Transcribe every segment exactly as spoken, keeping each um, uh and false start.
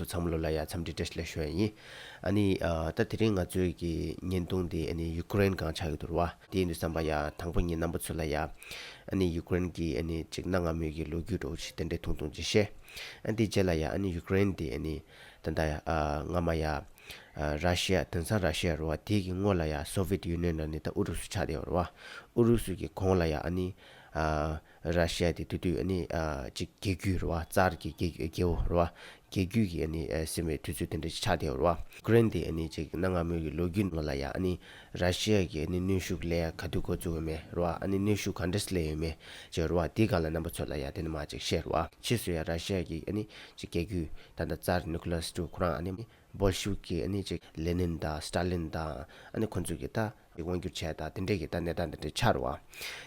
ཚང་མ་ལོ་ལ་ཡ་འཚམས་འདྲི་བཀྲ་ཤིས་བདེ་ལེགས་ཞུ་ཡ་ཡིན། ཨ་ནི་ཨ་ད་དེ་རིང་ང་ཚོའི་གི་བརྙན་ཐུང་དེ་ཨ་ནི་ཡུ་ཀེ་རེན་སྒང་ཆགས་ཀྱི་འདུག་ར་བ། དེ་ཡིན་དུས་ཙམ་པ་ཡ་དང་པོ་ངས་རྣམ་པ་ཚོ་ལ་ཡ་ཨ་ནི་ཡུ་ཀེ་རེན་གྱི་ཨ་ནི་ཅིག་གནའ་སྔ་མོའི་གི་ལོ་རྒྱུས་འདྲ་བོ་ཞིག་དེ་འདྲའི་ཐུང་ཐུང་ཅིག་བཤད། ཨ་དེ་རྗེས་ལ་ཡ་ཨ་ནི་ཡུ་ཀེ་རེན་དེ་ཨ་ནི་ད་ལྟ་ཨ་སྔ་མ་ཡ་ཨ་ར་ཤི་ཡ། དེང་སང་ར་ཤི་ཡ་རེད་བ། དེ་གི་སྔོན་ལ་ཡ་སོ་བི་ཡེ་ཊི་ཡུ་ནི་ཡན་ལ་ནི་ད་ཨུ་རུ་སུ་ཆགས་བསྡད་ཡོད་རེད་བ། ཨུ་རུ་སུ་གི་གོང་ལ་ཡ་ཨ་ནི་ཨ་ར་ཤི་ཡ་དེ་དེ་དུས་ཨ་ནི་ཨ་ཅིག་རྒྱལ་རྒྱུད་རེད་བ། ཙར་གྱི་རྒྱལ་རྒྱལ་པོ་རེད་བ། རྒྱལ་རྒྱུད་ཀྱི་ཨ་ནི་ཨ་ཟིན་པའི་དུས་ཚོད་དེ་འདྲ་ཞིག་ཆགས་བསྡད་ཡོད་རེད་བ། ཡུ་ཀེ་རེན་དེ་ཨ་ནི་ཅིག་གནའ་སྔ་མོའི་གི་ལོ་རྒྱུས་ནང་ལ་ཡ་ཨ་ནི་ར་ཤི་ཡ་གི་ཨ་ནི་གནོན་ཤུགས་སླེབས་ཡ་ག་དུས་འགོ་བཙུགས་ཡོད་མེད་རེད་བ། ཨ་ནི་གནོན་ཤུགས་ག་འདྲས་སླེབས་ཡོད་མེད་ཅིག་རེད་བ། དེ་སྒང་ལ་རྣམ་པ་ཚོ་ལ་ཡ་དེ་ནས་མར་ཅིག་བཤད་རེད་བ། ཕྱིས་སུ་ཡ་ར་ཤི་ཡ་གི་ཨ་ནི་ཅིག་རྒྱལ་རྒྱུད་ད་ལྟ་ཙར་ནི་ཀོ་ལ་སི་ཀྲུ་ཁོ་རང་ཨ་ནི་བོལ་ཤི་ཝིག་གི་ཨ་ནི་ཅིག་ལེ་ནིན་དང་སི་ཏཱ་ལིན་དང་ཨ་ནི་ཁོ་ཚོ་གི་ད་དབང་བསྒྱུར་བྱས་དང་དེ་འདྲས་ཀྱི་ད་གནས་སྟངས་དེ་འདྲས་ཆགས་རེད་བ།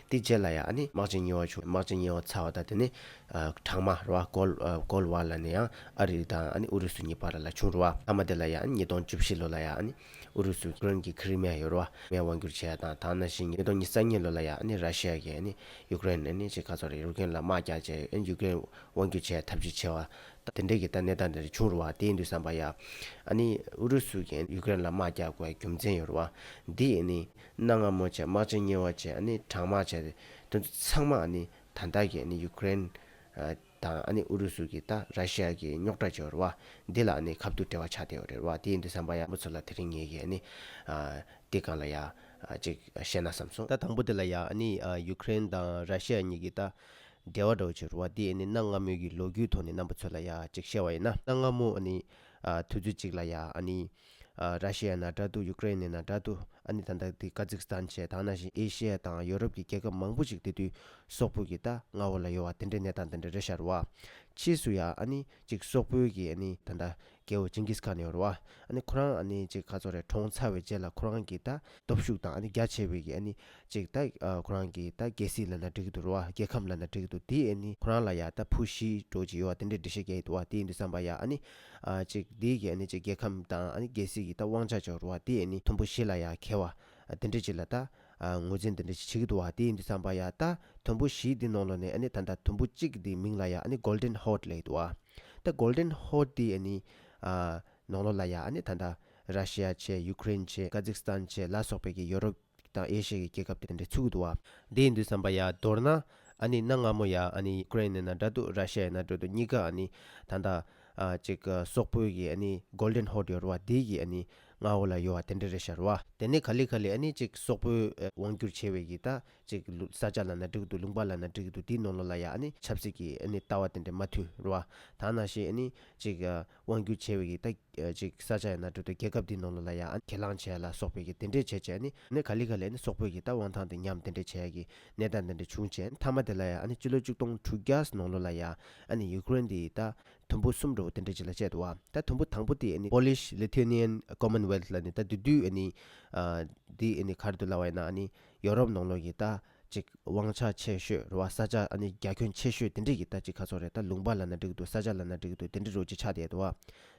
དེ་རྗེས་ལ་ཡང་ཨ་ནི་དམག་ཆེན་གཉིས་པ་བྱུང་། དམག་ཆེན་གཉིས་པ་ཚར་བ་དང་དེ་ནས་ཨ་གྲང་དམག་རེད་བ། ཀོལ་ཨ་ཀོལ་ཝར་ལབ་ནས་ཡང་ཨ་རི་དང་ཨ་ནི་ཨུ་རུ་སུ་གཉིས་བར་ལ་བྱུང་རེད་བ། མཐའ་མ་དེ་ལ་ཡང་ཨ་ནི་ཉིས་སྟོང་བཅུ་བཞི་ལོ་ལ་ཡང་ཨ་ནི་ཨུ་རུ་སུ་ཡུ་ཀེ་རེན་གྱི་ཁི་རི་མི་ཡ་ཡོད་རེད་བ། ཁི་རི་མི་ཡ་དབང་བསྒྱུར་བྱས་དང་དེ་ནང་བཞིན་ཉིས་སྟོང་ཉི་ཤུ་རྩ་གཉིས་ལོ་ལ་ཡང་ཨ་ནི་ར་ཤི་ཡ་གིས་ཨ་ནི་ཡུ་ཀེ་རེན་ཨ་ནི་ཅིག་ག་ཚོད་རེད། ཡུ་ཀེ་རེན་ལ་དམག་རྒྱག་བྱས་ཨ་ནི་ཡུ་ཀེ་རེན་དབང་བསྒྱུར་བྱས་ཐབས་ཇུས་བྱས་བ། དེ་འདྲའི་གི་ད་གནས་སྟངས་དེ་འདྲ་བྱུང་རེད་བ། དེ་ཡིན་དུས་ཙམ་པ་ཡ་ཨ་ནི་ཨུ་རུ་སུ་གིས་ཡུ་ཀེ་རེན་ལ་དམག་རྒྱག་དགོས་རྒྱུ་མཚན་ཡོད་རེད་བ། འདི་ཨ་ནི་གནའ་སྔ་མོ་བྱས། དམག་ཆེན་གཉིས་པ་བྱས། ཨ་ནི་གྲང་དམག་བྱས། དེ་ཚོ་ཚང་མ་ཨ་ནི་ད་ལྟ་གི་ཨ་ནི་ཡུ་ཀེ་རེན་ཨ་དང་ཨ་ནི་ཨུ་རུ་སུ་གི་ད་ར་ཤི་ཡ་གི་རྙོག་དྲ་བྱས་རེད་བ། འདི་ལ་ཨ་ནི་ཁ་ཐུག་འབྲེལ་བ་ཆགས་བསྡད་ཡོད་རེད་བ། དེ་ཡིན་དུས་ཙམ་པ་ཡ་རྣམ་པ་ཚོ་ལ་དེ་རིང་ངེད་ཀྱིས་ཨ་ནི་ཨ་དེ་སྒང་ལ་ཡ་ཨ་ཅིག་བཤད་ན་བསམ་སོང་། ད་དང་པོ་དེ་ལ་ཡ་ཨ་ནི་ཨ་ཡུ་ཀེ་རེན་དང་ར་ཤི་ཡ་གཉིས་ཀྱི་ད་འབྲེལ་བ་འདྲ་བོ་ཅིག་རེད་བ། དེ་ཨ་ནི་གནའ་སྔ་མོའི་གི་ལོ་རྒྱུས་ཐོག་ནས་རྣམ་པ་ཚོ་ལ་ཡ་ཅིག་བཤད་པ་ཡིན་ན། གནའ་སྔ་མོ་ཨ་ནི་ཨ་དུས་ཚོད་ཅིག་ལ་ཡ་ཨ་ནི་ཨ་ར་ཤི་ཡ་ན་འདྲ་འདུག་ཡུ་ཀེ་རེན་ན་འདྲ་འདུག་ཨ་ནི་ད་ལྟ་དེ་ཀ་ཛིག་སི་ཐན་བྱས། དེ་ནང་བཞིན་ཨེ་ཤི་ཡ་དང་ཡོ་རོབ་ཀྱི་རྒྱལ་ཁབ་མང་པོ་ཅིག་དེ་དུས་སོག་པོ་གི་ད་མངའ་འོག་ལ་ཡོད་པ་དེ་འདྲའི་གནས་སྟངས་དེ་འདྲ་རེད་ཤག་རེད་བ། ཕྱིས་སུ་ཡ་ཨ་ནི་ཅིག་སོག་པོའི་གི་ཨ་ནི་ད་ལྟ་རྒྱལ་པོ་ཇིང་གིས་ཁཱན་ཡོད་རེད་བ། ཨ་ནི་ཁོ་རང་ཨ་ནི་ཅིག་ག་ཚོད་རེད། གྲོངས་ཚར་བའི་རྗེས་ལ་ཁོ་རང་གི་ད་སྟོབས་ཤུགས་དང་ཨ་ནི་རྒྱ་ཆེ་བའི་གི་ཨ་ནི་ཅིག་ད་ཨ་ཁོ་རང་གི་ད་རྒྱལ་སྲིད་ལབ་ན་འགྲིག་གི་འདུག་རེད་བ། རྒྱལ་ཁམས་ལབ་ན་འགྲིག་གི་འདུག་དེ་ཨ་ནི་ཁོ་རང་ལ་ཡ་ད་བུ་བཞི་འདྲ་བོ་ཅིག་ཡོད་པ་དེ་འདྲའི་འགྲེལ་བཤད་རྒྱག་གི་འདུག་བ། དེ་ཡིན་དུས་ཙམ་པ་ཡ་ཨ་ནི་ཨ་ཅིག་དེའི་གི་ཨ་ནི་ཅིག་རྒྱལ་ཁམས་དང་ཨ་ནི་རྒྱལ་སྲིད་ཀྱི་ད་དབང་ཆ་ཅིག་ཡོད་རེད་བ། དེ་ཨ་ནི་དུམ་བུ་བཞི་ལ་ཡ་འཁེལ་བ་དེ་འདྲ་ཅིག་ལ་ད་ཨ་ངོས་འཛིན་དེ་འདྲ་ཅིག་བྱེད་ཀྱི་འདུག་བ། དེ་ཡིན་དུས་ཙམ་པ་ཡ་ད་དུམ་བུ་བཞི་འདི་ནང་ལོགས་ནས་ཨ་ནི་ད་ལྟ་དུམ་བུ་གཅིག་འདི་མིང་ལ་ཡ་ཨ་ནི་Golden Horde ལབ་ཀྱི་འདུག་བ། ད་Golden Horde་འདི་ཨ་ནི་ཨ་ནང་ལོགས་ལ་ཡ་ཨ་ནི་ད་ལྟ་ར་ཤི་ཡ་བྱས། ཡུ་ཀེ་རེན་བྱས། ཀ་ཛིག་སི་ཐན་བྱས་ལ་སོགས་པའི་གི་ཡོ་རོབ་དང་ཨེ་ཤི་ཡའི་རྒྱལ་ཁབ་དེ་འདྲ་ཚུད་ཀྱི་འདུག་བ། དེ་ཡིན་དུས་ཙམ་པ་ཡ་མདོར་ན་ཨ་ནི་གནའ་སྔ་མོ་ཡ་ཨ་ནི་ཡུ་ཀེ་རེན་ཡིན་ན་འདྲ་འདུག་ར་ཤི་ཡ་ཡིན་ན་འདྲ་འདུག་གཉིས་ཀ་ཨ་ནི་ད་ལྟ་ཨ་ཅིག་སོག་པོའི་གི་ཨ་ནི་Golden Horde་ཡོད་རེད་བ། དེའི་གི་ཨ་ནི་མངའ་འོག་ལ་ཡོད་པ་དེ་འདྲ་རེད་ཤག་རེད་བ། དེ་ནས་ག་ལེ་ག་ལེ་ཨ་ནི་ཅིག་སོག་པོའི་ཨ་དབང་བསྒྱུར་བྱས་པའི་གི་ད་ཅིག་ལུ་ས་ཆ་ལབ་ན་འགྲིག་གི་འདུག་ལུང་པ་ལབ་ན་འགྲིག་གི་འདུག་དེའི་ནང་ལོགས་ལ་ཡ་ཨ་ནི་ཆབ་སྲིད་ཀྱི་ཨ་ནི་ལྟ་བ་དེ་འདྲ་མ་མཐུན་རེད་བ། དེ་ནང་བཞིན་ཨ་ནི་ཅིག་ཨ་དབང་བསྒྱུར་བྱས་པའི་གི་ད་ཨ་ཅིག་ས་ཆ་ཡིན་ན་འགྲིག་འདུག་རྒྱལ་ཁབ་དེའི་ནང་ལོགས་ལ་ཡ་ཨ་ནི་གྱེན་ལངས་བྱས་ལ་སོགས་པའི་གི་དེ་འདྲས་བྱས་བྱས་ཨ་ནི་ཨ་ནི་ག་ལེ་ག་ལེ་ཨ་ནི་སོག་པོའི་གི་ད་དབང་ཐང་དེ་ཉམས་དེ་འདྲས་བྱས་ཡ་གི་གནས་སྟངས་དེ་འདྲ་བྱུང་བྱས། མཐའ་མ་དེ་ལ་ཡ་ཨ་ནི་སྤྱི་ལོ་ཆིག་སྟོང་དྲུག་བརྒྱ་ནང་ལོགས་ལ་ཡ་ཨ་ནི་ཡུ་ཀེ་རེན་དེ་ད་དུམ་བུ་གསུམ་འདྲ་བོ་དེ་འདྲ་ཅིག་ལ་བཅད་འདུག་བ། ད་དུམ་བུ་དང་པོ་དེ་ཨ་ནི་Polish Lithuanian Commonwealth་ལབ་ནས་ད་དེ་དུས་ཨ་ནི་ཨ་དེ་ཨ་ནི་ག་རེ་འདུག་ལབ་པ་ཡིན་ན་ཨ་ནི་ཡོ་རོབ་ནང་ལོགས་ཀྱི་ད་ཅིག་དབང་ཆ་ཆེ་ཤོས་རེད་བ། ས་ཆ་ཨ་ནི་རྒྱ་ཁྱོན་ཆེ་ཤོས་དེ་འདྲས་ཀྱི་ད་ཅིག་ག་ཚོད་རེད། ད་ལུང་པ་ལབ་ན་འགྲིག་གི་འདུག་ས་ཆ་ལབ་ན་འགྲིག་གི་འདུག་དེ་འདྲས་འདྲ་བོ་ཅིག་ཆགས་བསྡད་འདུག་བ།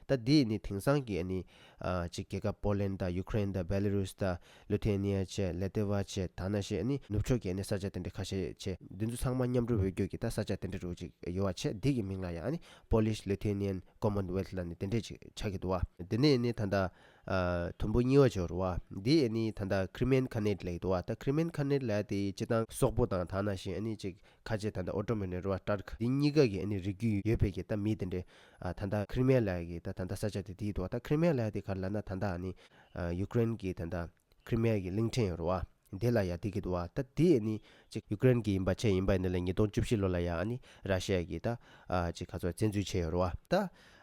ད་དེ་ཨ་ནི་དེང་སང་གི་ཨ་ནི་ཨ་ཅིག་རྒྱལ་ཁབ་Poland་དང་Ukraine་དང་Belarus་དང་Lithuania་བྱས། Latvia་བྱས། དེ་ནང་བཞིན་ཨ་ནི་ནུབ་ཕྱོགས་ཀྱི་ཨ་ནི་ས་ཆ་དེ་འདྲ་ཁ་ཤས་བྱས། འདི་ཚོ་ཚང་མ་མཉམ་འགྲོ་འོས་སྐྱོད་ཀྱི་ད་ས་ཆ་དེ་འདྲ་འདྲ་བོ་ཅིག་ཡོད་པ་བྱས། འདི་གི་མིང་ལ་ཡང་ཨ་ནི་Polish Lithuanian Commonwealth་ལབ་ནས་དེ་འདྲས་ཅིག་ཆགས་ཀྱི་འདུག་བ། དེ་ནས་ཨ་ནི་ད་ལྟ་ཨ་དུམ་བུ་གཉིས་པ་ཅིག་ཡོད་རེད་བ། འདི་ཨ་ནི་ད་ལྟ་Crimean Khanate་ལབ་ཀྱི་འདུག་བ། ད་Crimean Khanate་ལབ་དེ་སྤྱིར་བཏང་སོག་པོ་དང་དེ་ནང་བཞིན་ཨ་ནི་ཅིག་ཁ་ཆེ་ད་ལྟ་Ottoman་རེད་བ། Turk་འདི་གཉིས་ཀ་གི་ཨ་ནི་རིགས་རྒྱུད་ཡོད་པའི་གི་ད་མི་དེ་འདྲས་ཨ་ད་ལྟ་Crimea་ལབ་ཀྱི་ད་ད་ལྟ་ས་ཆ་དེ་དེའི་འདུག་བ། ད་Crimea་ལབ་དེ་ག་རེ་ལབ་ན་ད་ལྟ་ཨ་ནི་ཨ་Ukraine་གི་ད་ལྟ་Crimea་གི་གླིང་ཕྲན་ཡོད་རེད་བ། དེ་ལ་ཡ་དེ་གི་འདུག་བ། ད་དེ་ཨ་ནི་ཅིག་Ukraine་གི་ཡིན་པ་བྱས། ཡིན་པ་ཡིན་ན་ལས་ཉིས་སྟོང་བཅུ་བཞི་ལོ་ལ་ཡ་ཨ་ནི་ར་ཤི་ཡ་གི་ད་ཨ་ཅིག་ག་ཚོད་བཙན་འཛུལ་བྱས་ཡོད་རེད་བ། ད་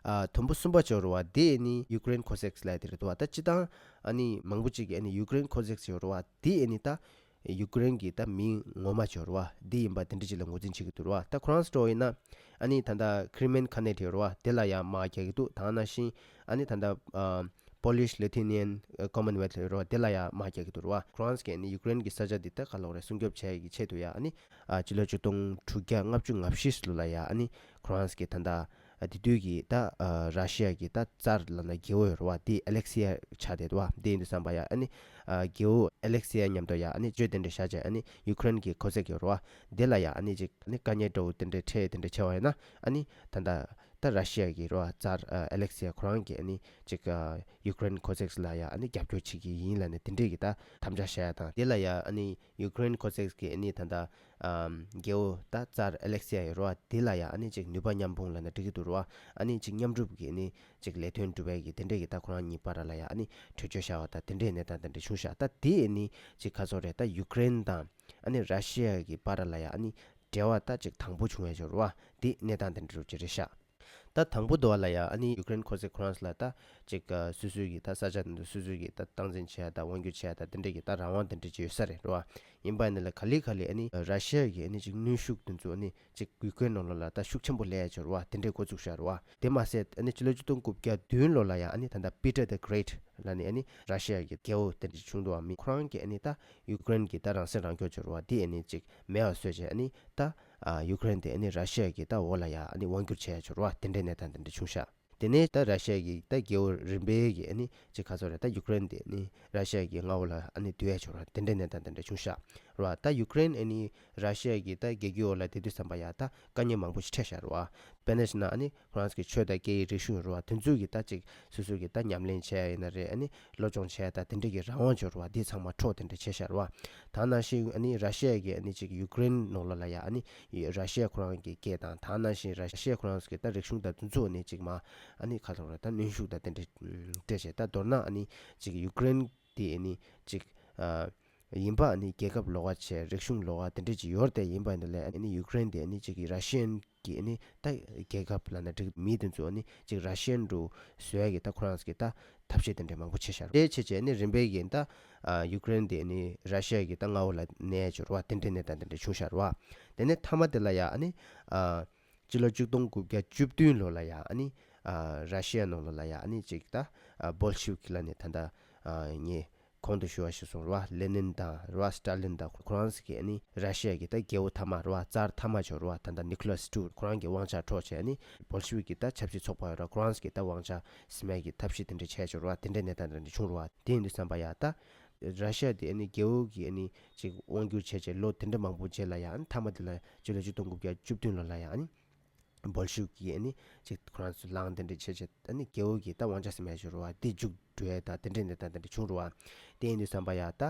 ཨ་དུམ་བུ་གསུམ་པ་ཅིག་ཡོད་རེད་བ། དེ་ཨ་ནི་Ukraine Cossacks་ལབ་དེ་རེད་འདུག་བ། ད་སྤྱིར་བཏང་ཨ་ནི་མང་པོ་ཅིག་གིས་ཨ་ནི་Ukraine Cossacks་ཡོད་རེད་བ། དེ་ཨ་ནི་ད་ཡུ་ཀེ་རེན་གྱི་ད་མིང་ངོ་མ་ཅིག་ཡོད་རེད་བ། འདི་ཡིན་པ་དེ་འདྲ་ཅིག་ལ་ངོས་འཛིན་བྱེད་ཀྱི་འདུག་རེད་བ། ད་ཁོ་རང་ཚོ་འདྲ་བོ་ཡིན་ན་ཨ་ནི་ད་ལྟ་Crimean Khanate་ཡོད་རེད་བ། དེ་ལ་ཡང་དམག་རྒྱག་གི་འདུག་དེ་ནང་བཞིན་ཨ་ནི་ད་ལྟ་ཨ་Polish Lithuanian Commonwealth་ཡོད་རེད་བ། དེ་ལ་ཡང་དམག་རྒྱག་གི་འདུག་རེད་བ། ཁོ་རང་ཚོ་གིས་ཨ་ནི་ཡུ་ཀེ་རེན་གྱི་ས་ཆ་འདི་ད་ག་ལབ་དགོས་རེད། སྲུང་སྐྱོབ་བྱེད་ཡག་གི་ཆེད་དུ་ཡ་ཨ་ནི་ཨ་སྤྱི་ལོ་ཆིག་སྟོང་དྲུག་བརྒྱ་ལྔ་བཅུ་ང་བཞི་ལོ་ལ་ཡ་ཨ་ནི་ཁོ་རང་ཚོ་གིས་ད་ལྟ་ཨ་དེ་དུས་ཀྱི་ད་ཨ་ར་ཤི་ཡ་གི་ད་ཙར་ལབ་ན་རྒྱལ་པོ་ཡོད་རེད་བ། དེ་ཨ་ལེག་སི་ཡ་ཆགས་བསྡད་འདུག་བ། དེ་ཡིན་དུས་ཙམ་པ་ཡ་ཨ་ནི་ཨ་རྒྱལ་པོ་ཨ་ལེག་སི་ཡ་མཉམ་དུ་ཡ་ཨ་ནི་གཅོད་དེ་འདྲ་བཞག་བྱས། ཨ་ནི་ཡུ་ཀེ་རེན་གྱི་ཁོ་སེག་ཡོད་རེད་བ། དེ་ལ་ཡ་ཨ་ནི་ཅིག་ཨ་ནི་དཀའ་ངལ་འདྲ་བོ་དེ་འདྲ་འཕྲད་དེ་འདྲ་བྱས་པ་ཡིན་ན་ཨ་ནི་ད་ལྟ་ ད་ར་ཤི་ཡ་གི་རེད་བ། ཙར་ཨ་ཨ་ལེག་སི་ཡ་ཁོ་རང་གིས་ཨ་ནི་ཅིག་ཨ་ཡུཀ་རེན་ཁོ་ཛེག་ལ་ཡ་ཨ་ནི་རྒྱབ་སྐྱོར་བྱེད་ཀྱི་ཡིན་ལབ་ནས་དེ་འདྲས་ཀྱི་ད་དམ་བཅའ་བཞག་ཡ་དང་། དེ་ལ་ཡ་ཨ་ནི་ཡུཀ་རེན་ཁོ་ཛེག་གིས་ཨ་ནི་ད་ལྟ་ཨམ་རྒྱལ་པོ་ད་ཙར་ཨ་ལེག་སི་ཡ་ཡོད་རེད་བ། དེ་ལ་ཡ་ཨ་ནི་ཅིག་ནུས་པ་མཉམ་སྤུངས་ལབ་ན་འགྲིག་གི་འདུག་རེད་བ། ཨ་ནི་ཅིག་མཉམ་རུབ་ཀྱི་ཨ་ནི་ཅིག་ལས་དོན་སྒྲུབ་པའི་གི་དེ་འདྲས་ཀྱི་ད་ཁོ་རང་གཉིས་བར་ལ་ཡ་ཨ་ནི་གྲོས་ཆོད་བཞག་པ་ད་དེ་འདྲས་གནས་སྟངས་དེ་འདྲས་བྱུང་ཤག་ད་དེ་ཨ་ནི་ཅིག་ག་ཚོད་རེད། ད་ཡུཀ་རེན་དང་ཨ་ནི་ར་ཤི་ཡ་གི་བར་ལ་ཡ་ཨ་ནི་འབྲེལ་བ་ད་ཅིག་དང་པོ་བྱུང་ཡ་ཅིག་རེད་བ། དེ་གནས་སྟངས་དེ་འདྲས་རུ་ཅིག་རེད་ཤག་ད་དང་པོ་དེ་བ་ལ་ཡ་ཨ་ནི་ཡུཀ་རེན་ཁོ་ཛེག་ཁོ་རང་ཚོ་ལ་ད་ཅིག་ཨ་སོ་སོའི་གི་ད་ས་ཆ་དེ་ཚོ་སོ་སོའི་གི་ད་སྟངས་འཛིན་བྱེད་ཡ་ད་དབང་སྒྱུར་བྱེད་ཡ་ད་དེ་འདྲས་ཀྱི་ད་རང་དབང་དེ་འདྲས་ཅིག་ཡོད་ས་རེད་རེད་བ། ཡིན་པ་ཡིན་ན་ལ་ག་ལེ་ག་ལེ་ཨ་ནི་ར་ཤི་ཡ་གི་ཨ་ནི་ཅིག་གནོན་ཤུགས་དེ་ཚོ་ཨ་ནི་ཅིག་ཡུཀ་རེན་ནང་ལོགས་ལ་ད་ཤུགས་ཆེན་པོ་སླེབས་ཡ་ཅིག་རེད་བ། དེ་འདྲས་འགོ་བཙུགས་ཤག་རེད་བ། དེ་མ་ཟད་ཨ་ནི་ཕྱི་ལོ་ཆིག་སྟོང་དགུ་བརྒྱ་བདུན་ལོ་ལ་ཡ་ཨ་ནི་ད་ལྟ་Peter the Great ལབ་ནས་ཨ་ནི་ར་ཤི་ཡ་གི་རྒྱལ་པོ་དེ་འདྲས་བྱུང་འདུག་བ། མི་ཁོ་རང་གིས་ཨ་ནི་ད་ཡུཀ་རེན་གྱི་ད་རང་སྲིད་རང་སྐྱོང་ཅིག་རེད་བ། དེ་ཨ་ནི་ཅིག་མེད་པ་བཟོས་བྱས་ཨ་ནི་ད་ཨ་ཡུཀ་རེན་དེ་ཨ་ནི་ར་ཤི་ཡ་གི་ད་འོག་ལ་ཡ་ཨ་ནི་དབང་བསྒྱུར་བྱས་ཡ་ཅིག་རེད་བ། དེ་འདྲས་གནས་སྟངས་དེ་འདྲས་བྱུང་ཤག་དེ་ནས་ད་ར་ཤི་ཡ་གི་ད་རྒྱལ་པོ་རིམ་པས་ཀྱི་ཨ་ནི་ཅིག་ག་ཚོད་རེད། ད་ཡུཀ་རེན་དེ་ཨ་ནི་ར་ཤི་ཡ་གི་མངའ་འོག་ལ་ཨ་ནི་བསྡུ་ཡ་ཅིག་རེད་བ། དེ་འདྲས་གནས་སྟངས་དེ་འདྲས་བྱུང་ཤག་རེད་བ། ད་ཡུཀ་རེན་ཨ་ནི་ར་ཤི་ཡ་གི་ད་རྒྱལ་རྒྱུད་འོག་ལ་བསྡད་དུས་ཙམ་པ་ཡ་ད་དཀའ་ངལ་མང་པོ་ཞིག་འཕྲད་ཤག་རེད་བ། དཔེར་ན་བྱས་ན་ཨ་ནི་ཁོ་རང་ཚོ་གི་ཆོས་དང་སྐད་ཡིག་རིག་གཞུང་རེད་བ། དེ་ཚོ་གི་ད་ཅིག་སོ་སོ་གི་ད་ཉམས་ལེན་བྱས་ཡ་ཡིན་ན་རེད། ཨ་ནི་སློབ་སྦྱོང་བྱས་ད་དེ་འདྲ་གི་རང་དབང་ཅིག་ཡོད་རེད་བ། དེ་ཚང་མ་འཕྲོག་དེ་འདྲ་བྱས་ཤག་རེད་བ། ད་ནང་བཞིན་ཨ་ནི་ར་ཤི་ཡ་གི་ཨ་ནི་ཅིག་ཡུཀ་རེན་ནང་ལོགས་ལ་ཡ་ཨ་ནི་ར་ཤི་ཡ་ཁོ་རང་གི་སྐད་དང་ད་ནང་བཞིན་ར་ཤི་ཡ་ཁོ་རང་ཚོ་གི་ད་རིག་གཞུང་དང་དེ་ཚོ་ཨ་ནི་ཅིག་མ་ཨ་ནི་ག་ཚོད་རེད། ད་གནོན་ཤུགས་དང་དེ་འདྲ་སྤྲད་བྱས། ད་མདོར་ན་ཨ་ནི་ཅིག་ཡུཀ་རེན་དེ་ཨ་ནི་ཅིག་ཨ་ཡིན་པ་ཨ་ནི་རྒྱལ་ཁབ་ལོགས་ཀ་བྱས། རིག་གཞུང་ལོགས་ཀ་དེ་འདྲ་ཅིག་ཡོད་རེད། དེ་ཡིན་པ་ཡིན་ན་ལས་ཨ་ནི་ཡུཀ་རེན་དེ་ཨ་ནི་ཅིག་ར་ཤི་ཡན་གྱི་ཨ་ནི་ད་རྒྱལ་ཁབ་ལབ་ན་འགྲིག་མི་དེ་ཚོ་ཨ་ནི་ཅིག་ར་ཤི་ཡན་དུ་བཟོ་ཡ་གི་ད་ཁོ་རང་ཚོ་གི་ད་ཐབས་ཤེས་དེ་འདྲ་མང་པོ་བྱས་ཤག་དེ་བྱས་བྱས་ཨ་ནི་རིམ་པས་ཀྱིས་ད་ཨ་ཡུཀ་རེན་དེ་ཨ་ནི་ར་ཤི་ཡ་གི་ད་མངའ་འོག་ལ་གནས་ཡ་ཅིག་རེད་བ། དེ་འདྲའི་གནས་སྟངས་དེ་འདྲ་བྱུང་ཤག་རེད་བ། དེ་ནས་མཐའ་མ་དེ་ལ་ཡ་ཨ་ནི་ཨ་སྤྱི་ལོ་ཆིག་སྟོང་དགུ་བརྒྱ་བཅུ་བདུན་ལོ་ལ་ཡ་ཨ་ནི་ཨ་ར་ཤི་ཡ་ནང་ལོགས་ལ་ཡ་ཨ་ནི་ཅིག་ད་ཨ་བོལ་ཤི་ཝིག་ལབ་ནས་ད་ལྟ་ཨ་ངས་གོང་དུ་ཞུ་བ་ཞིག་སོང་རེད་བ། ལེ་ནིན་དང་རེད་བ། སི་ཏཱ་ལིན་དང་ཁོ་རང་ཚོ་གིས་ཨ་ནི་ར་ཤི་ཡ་གི་ད་རྒྱལ་པོ་མཐའ་མ་རེད་བ། ཙར་མཐའ་མ་ཅིག་རེད་བ། ད་ལྟ་ནི་ཁོ་ལ་སི་ཀྲུ་ཁོ་རང་གི་དབང་ཆ་འཕྲོག་བྱས་ཨ་ནི་བོལ་ཤི་ཝིག་གི་ད་ཆབ་སྲིད་ཚོགས་པ་ཡོད་རེད་བ། ཁོ་རང་ཚོ་གིས་ད་དབང་ཆ་ཟིན་ཡ་གི་ཐབས་ཤེས་དེ་འདྲ་བྱས་ཅིག་རེད་བ། དེ་འདྲའི་གནས་སྟངས་དེ་འདྲ་བྱུང་རེད་བ། དེ་ཡིན་དུས་ཙམ་པ་ཡ་ད་ར་ཤི་ཡ་དེ་ཨ་ནི་རྒྱལ་པོ་གིས་ཨ་ནི་ཅིག་དབང་སྒྱུར་བྱས་བྱས་ལོ་དེ་འདྲ་མང་པོ་རྗེས་ལ་ཡ་ཨ་ནི་མཐའ་མ་དེ་ལ་སྤྱི་ལོ་ཆིག་སྟོང་དགུ་བརྒྱ་བཅུ་བདུན་ལོ་ལ་ཡ་ཨ་ནི་བོལ་ཤི་ཝིག་གིས་ཨ་ནི་ཅིག་ཁོ་རང་ཚོ་ལངས་དེ་འདྲ་བྱས་བྱས་ཨ་ནི་རྒྱལ་པོ་གིས་ད་དབང་ཆ་ཟིན་ཡ་ཅིག་རེད་བ། དེ་མཇུག་འགྲོ་ཡ་ད་དེ་འདྲའི་གནས་སྟངས་དེ་འདྲ་བྱུང་རེད་བ། དེ་ཡིན་དུས་ཙམ་པ་ཡ་ད་